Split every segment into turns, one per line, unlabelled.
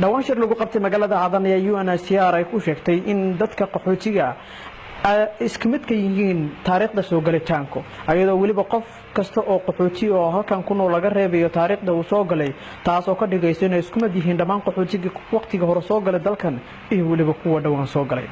Dhawaan shir lagu qabtay magaalada Cadan ayaa UNHCR ay ku sheegtay in dadka qaxootiga isku mid ka yihiin taariikhda soo galitaanku, ayadoo weliba qof kasta oo qaxooti oo halkan ku nool laga reebayo taariikhda uu soo galay, taasoo ka dhigaysa inay isku mid yihiin dhammaan qaxootiga waqtiga hore soo galay dalkan iyo weliba kuwa dhowaan soo galay.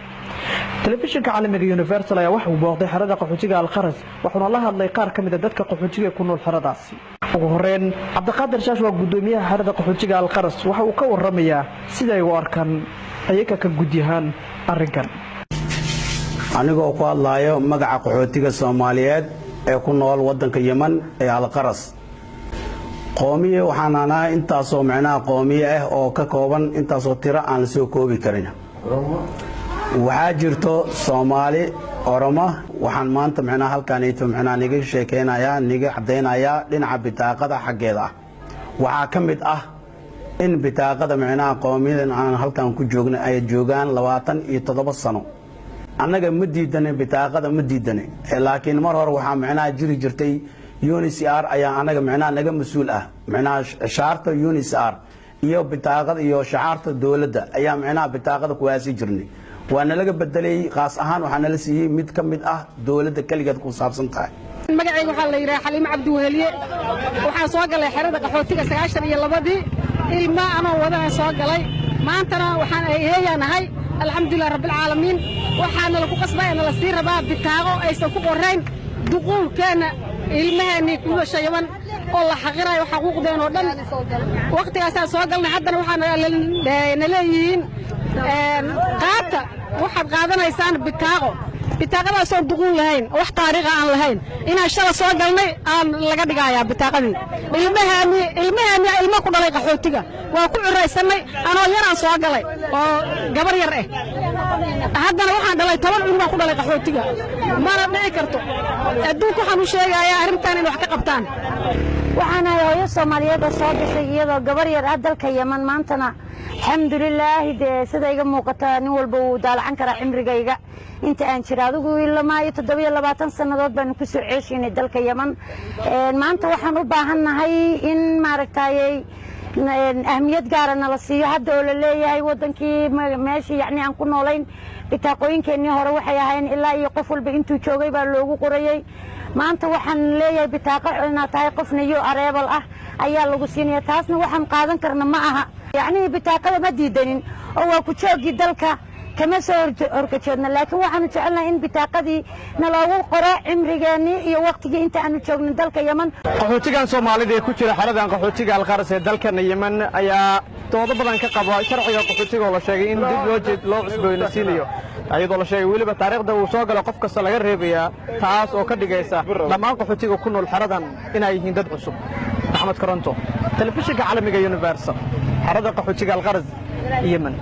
Telefishinka caalamiga Universal ayaa waxa uu booqday xerada qaxootiga Alkharas, wuxuuna la hadlay qaar ka mid a dadka qaxootiga ku nool xeradaasi. Ugu horeyn, Cabdiqaadir Shaash waa gudoomiyaha xerada qaxootiga Alkharas. Waxa uu ka waramayaa sida ay u arkaan ayaga ka gudyahaan arrinkan.
Anigoo ku hadlaayo magaca qaxootiga Soomaaliyeed ee ku nool waddanka Yeman ee Alqaras, qoomiye waxaan anahay intaasoo micnaha qoomiye ah oo ka kooban intaasoo tiro aan la soo koobi karin. Waxaa jirto Soomaali, Oromo. Waxaan maanta micnaha halkaanito micnaha niga sheekeynayaa, niga caddaynayaa dhinaca bitaaqada xaggeeda ah. Waxaa ka mid ah in bitaaqada micnaha qoomiyadan aan halkan ku joogna ay joogaan 27 sano. Annaga ma diidane bitaaqada, ma diidane, laakiin mar hore waxaa micnaha jiri jirtay UNHCR ayaa annaga micnaha naga mas-uul ah. Micnaha shaarta UNHCR iyo bitaaqada iyo shacaarta dowladda ayaa micnaha bitaaqada kuwaasi jirnay. Waa nalaga bedelay, khaas ahaan waxaa nala siiyey mid ka mid ah dowladda keligeed ku saabsan tahay.
Magacayga waxaa la yidhaha Xaliimo Cabdiweheliye. Waxaan soo galay xerada qaxootiga 92-dii, ilma anoo wadanaan soo galay. Maantana waxaan heeyaan ahay, alxamdulilah rabbilcaalamiin. Waxaana laku qasbay nala sii rabaa bitaaqo aysan ku qorayn duquulkeenna, ilmaheennii ku dhashay Yaman oo la xaqirayo xaquuqdeen oo dhan. Wakhtigaasaan soo galnay, haddana waxaana na leeyihiin qaata, waxaad qaadanaysaan bitaaqo, bitaaqadaasoon duquul lahayn, wax taariikha aan lahayn. Inaan shala soo galnay aan laga dhigayaa bitaaqadii. Ilmahaani, ilmahaani ilmo ku dhalay qaxootiga waa ku curaysannay. Anoo yaraan soo galay oo gabar yar ah, haddana waxaan dhalay 10 cunug baan ku dhalay qaxootiga. Mana dhici karto. Adduunka waxaan u sheegayaa arrintan in wax ka qabtaan.
Waxaan ahay hooyo Soomaaliyeed oo soo gashay iyadoo gabar yar ah dalka Yeman. Maantana alxamdulilaahi, dee sida iga muuqata nin walba wuu daalacan karaa cimrigayga inta aan jira. Adigu ilamaayo 27 sannadood baanu ku soo ceeshaynay dalka Yeman. Maanta waxaan u baahannahay in maaragtayey ahmiyad gaara nala siiyo hadda oo la leeyahay waddankii meeshii yacni aan ku noolayn. Bitaaqooyinkeennii hore waxay ahayn ilaa iyo qof walba intuu joogay baa loogu qorayey. Maanta waxaan leeyahay bitaaqo inaad tahay qofna yo areebal ah ayaa lagu siinaya. Taasna waxaan qaadan karna ma aha. Yacnihii bitaaqada ma diidanin oo waa ku jooggii dalka kama soo horkajoodna, laakiin waxaanu jecelnahay in bitaaqadii naloogu qoro cimrigeennii iyo wakhtigii inta aanu joognin dalka Yeman.
Qaxootigan Soomaalida ee ku jira xeradan qaxootiga Alkharas ee dalkana Yemen ayaa doodo badan ka qaba sharciga qaxootiga oo la sheegay in dib loo jeed loo cusboonaysiinayo, iyadoo la sheegay weliba taariikhda uu soo galo qof kasta laga reebayaa, taas oo ka dhigaysa dhammaan qaxootiga ku nool xeradan inay yihiin dad cusub. Maxamed Koronto, telefishinka caalamiga Universal, xerada qaxootiga Alkharas, Yemen.